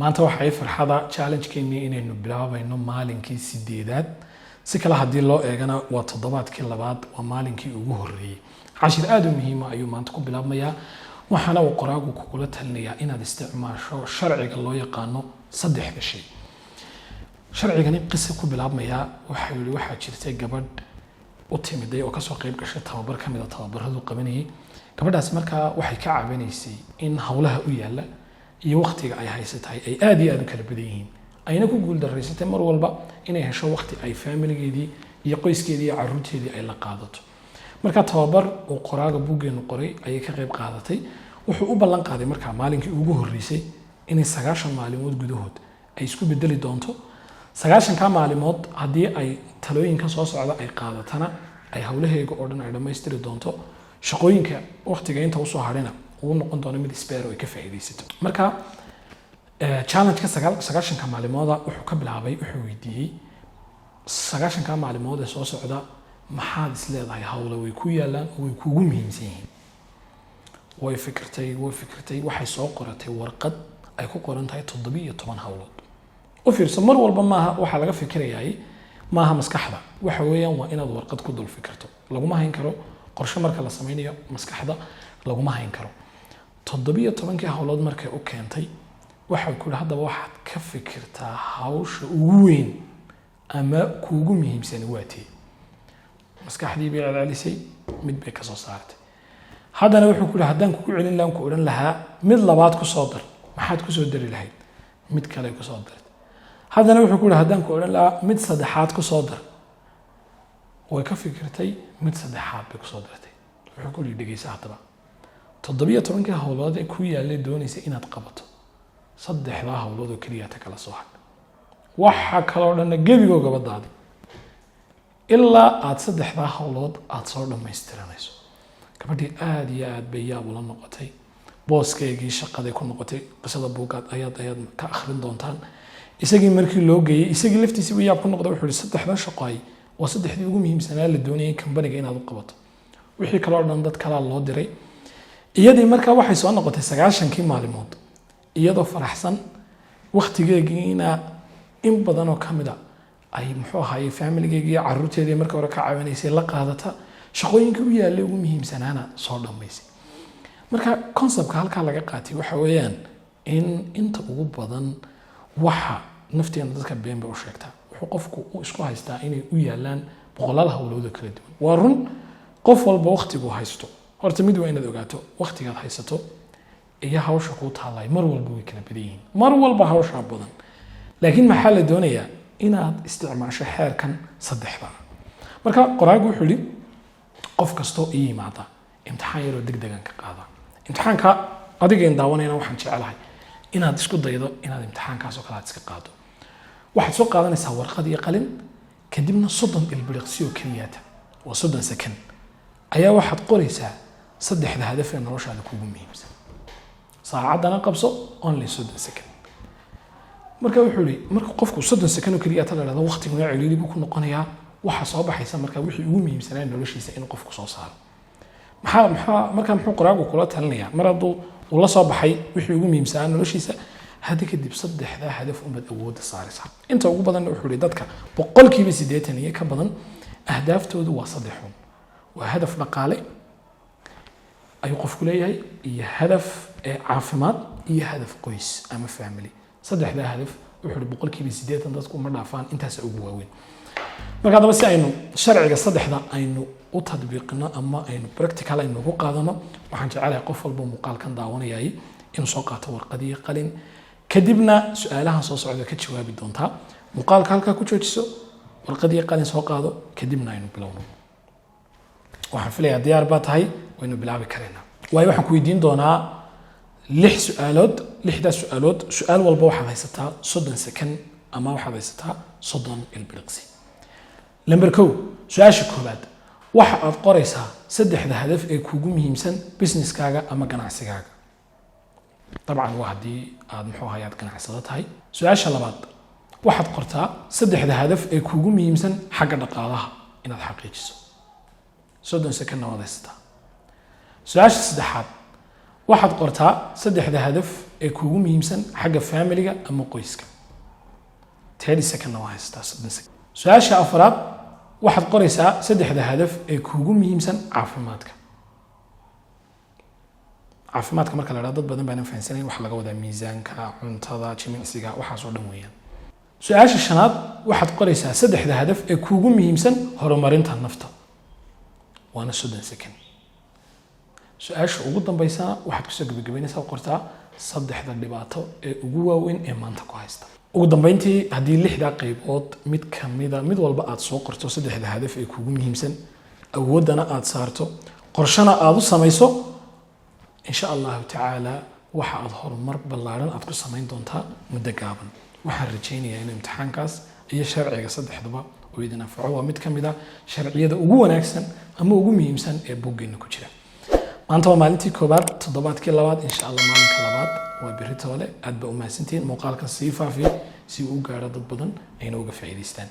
Maanta waxay farxada challenge-keenii inaynu bilaabayno maalinkii sideedaad. Si kale haddii loo eegana, waa toddobaadkii labaad, waa maalinkii ugu horreeyey. Cashir aada u muhiima ayuu maanta ku bilaabmayaa, waxaana uu qoraagu kugula talinayaa inaad isticmaasho sharciga loo yaqaano saddexda shay. Sharcigani qisa ku bilaabmayaa. Waxau yihi, waxaa jirtay gabadh u timiday oo kasoo qayb gashay tababar ka mid a tababaradu qabanayay. Gabadhaasi markaa waxay ka caawinaysay in howlaha u yaalla iyo waqtiga ay haysatahay ay aada iyo aada u kala badan yihiin, ayna ku guuldaraysatay mar walba inay hesho waqti ay faamiligeedii iyo qoyskeedii iyo caruurteedii ay la qaadato. Marka tababar uu qoraaga buuggeenu qoray ayay ka qayb qaadatay. Wuxuu u ballan qaaday markaa maalinkii ugu horreysay inay 90 maalimood gudahood ay isku bedeli doonto. 90-ka maalimood haddii ay talooyinka soo socda ay qaadatana, ay howlaheega oo dhan ay dhammaystiri doonto, shaqooyinka waqtiga inta usoo hadhina uu noqon doono mid spare oo ay ka faa'iidaysato. Marka challenge-ka 90-ka maalimooda wuxuu ka bilaabay, wuxuu weydiiyey: 90-ka maalimood ee soo socda maxaad is leedahay howle way ku yaalaan oo way kuugu muhiimsan yihiin? Way fikirtay, way fikirtay, waxay soo qoratay warqad ay ku qoran tahay 17 howlood. U fiirso, mar walba maaha waxaa laga fikirayaay maaha maskaxda, waxa weeyaan waa inaad warqad ku dul fikirto. Laguma hayn karo qorshe marka la sameynayo, maskaxda laguma hayn karo. 17-kii howlood markay u keentay, waxay ku yihi: "Haddaba waxaad ka fikirtaa hawsha ugu weyn ama kuugu muhiimsani waa tee?" Maskaxdii bay celcelisay, mid bay kasoo saartay. Haddana wuxuu ku yihi: "Haddaan kugu celin lahaan, ku odhan lahaa mid labaad kusoo dar, maxaad kusoo dari lahayd?" Mid kale kusoo dartay. Haddana wuxuu ku yihi: "Haddaan ku odhan lahaa mid saddexaad kusoo dar?" Way ka fikirtay, mid saddexaad bay kusoo dartay. Wuxuu ku yihi: "Dhegeysa haddaba, 17-kii howlood ee ku yaallay doonaysa inaad qabato, saddexdaa howlood oo keliya ta kala soo hadh. Waxa kaloo dhanna gebigoo gabadaadi ilaa aada saddexdaa howlood aada soo dhammaystiranayso." Gabadhii aada iyo aad bay yaab ula noqotay, booskeygii shaqaday ku noqotay. Qisada buugaad ayaad ka akhrin doontaan. Isagii markii loo geeyey, isagii laftiisii buu yaab ku noqday. Wuxuu yihi: "Saddexdan shaqo ay waa saddexdii ugu muhiimsanaa la doonayay kambaniga inaad u qabato, wixii kaloo dhan dad kalaa loo diray." Iyadii markaa waxay soo noqotay 90-kii maalimood iyadoo faraxsan, waktigeegiina in badan oo kamid a ay, muxuu ahaye, faamiligeegii iyo caruurteedii markii hore ka caawinaysay la qaadata, shaqooyinkii u yaallay ugu muhiimsanaana soo dhammaysay. Marka conceptka halkaa laga qaatay waxa weeyaan in inta ugu badan waxa nafteena dadka been bay u sheegtaa. Wuxuu qofku u isku haystaa inay u yaalaan boqolaal howlood oo kala duwan. Waa run, qof walba waktigu haysto. Horta mid waa inaad ogaato: waktigaad haysato iyo hawsha kuu taallay mar walba way kala badan yihiin, mar walba hawshaa badan. Laakiin maxaa la doonayaa? Inaad isticmaasho xeerkan saddexda. Marka qoraagu wuxuu yihi: "Qof kastoo ii yimaada imtixaan yaroo deg degan ka qaada." Imtixaanka adigeen daawanayna, waxaan jecelahay inaad isku daydo inaad imtixaankaas oo kale aad iska qaado. Waxaad soo qaadanaysaa warqad iyo qalin, kadibna 30 ilbiriqsi oo keliyaata, waa 30 second, ayaa waxaad qoraysaa saddexda hadaf ee noloshaada kugu muhiimsan. Saacaddana qabso, only 30 second. Marka wuxuu yihi, marka qofku 30 second oo keliya ta la dhahdo, waqtiguna ciriiri buu ku noqonayaa. Waxaa soo baxaysa marka wixii ugu muhiimsanaa noloshiisa inuu qofku soo saaro. Maxaa marka muxuu qoraagu kula talinayaa? Mar hadduu uu la soo baxay wixii ugu muhiimsanaa noloshiisa, hadda kadib saddexdaa hadaf unbaad awoodda saaraysaa inta ugu badanna. Wuxuu yihi, dadka 80% iyo ka badan ahdaaftoodu waa saddexun: waa hadaf dhaqaale ayuu qofku leeyahay, iyo hadaf caafimaad, iyo hadaf qoys ama family. Saddexdaa hadaf, wuxuu uhi, 80% dadku uma dhaafaan, intaasa ugu waaweyn. Marka haddaba si aynu sharciga saddexda aynu u tadbiiqino ama aynu practical aynu ugu qaadano, waxaan jecelahay qof walba muuqaalkan daawanayay inuu soo qaato warqadii, qalin, kadibna su-aalahan soo socda ka jawaabi doontaa. Muuqaalka halkaa ku joojiso, warqadii, qalin soo qaado, kadibna aynu bilowno. Waxaan filayaa diyaar baa tahay, waynu bilaabi karaynaa. Waayo, waxaan ku weydiin doonaa lix su-aalood. Lixdaas su-aalood, su-aal walba waxaad haysataa 30 second ama waxaad haysataa 30 ilbiriqsi. Number 1, su-aasha koowaad: waxa aad qoraysaa saddexda hadaf ee kugu muhiimsan businesskaaga ama ganacsigaaga. Dabcan waa haddii aad, muxuu ahay, aad ganacsado tahay. Su-aasha labaad: waxaad qortaa saddexda hadaf ee kugu muhiimsan xagga dhaqaalaha inaad xaqiijiso. 30 secondna waad haysataa. Su-aasha saddexaad: Waxaad qortaa saddexda hadaf ee kuugu muhiimsan xagga familiga ama qoyska. 30 secondna waa haysataa, 30 second. Su-aasha afraad, waxaad qoraysaa saddexda hadaf ee kuugu muhiimsan caafimaadka. Caafimaadka marka la dhahdo, dad badan baanan fahansanayn waxa laga wadaa: miisaanka, cuntada, jimicsiga, waxaas oo dhan weeyaan. Su-aasha shanaad, waxaad qoraysaa saddexda hadaf ee kuugu muhiimsan horumarinta nafta, waana 30 second. Su-aasha ugu dambeysana waxaad kusoo gebagabeynaysaa, qortaa saddexda dhibaato ee ugu waaweyn ee maanta ku haysta. Ugu dambeyntii, haddii lixdaa qaybood mid kamida, mid walba aad soo qorto saddexda hadaf ee kuugu muhiimsan, awooddana aad saarto, qorshana aad u samayso, insha Allahu tacaala waxa aad horumar ballaaran aad ku samayn doontaa muddo gaaban. Waxaan rajaynayaa in imtixaankaas iyo sharciga saddexduba uu idin anfaco. Waa mid ka mid a sharciyada ugu wanaagsan ama ugu muhiimsan ee buuggeena ku jira. Maanta waa maalintii koobaad, toddobaadkii labaad. Insha Allah maalinka labaad waa berri toole. Aad baa u mahadsantihiin. Muuqaalkan sii faafiya si uu u gaaro dad badan ayna uga faa'iidaystaan.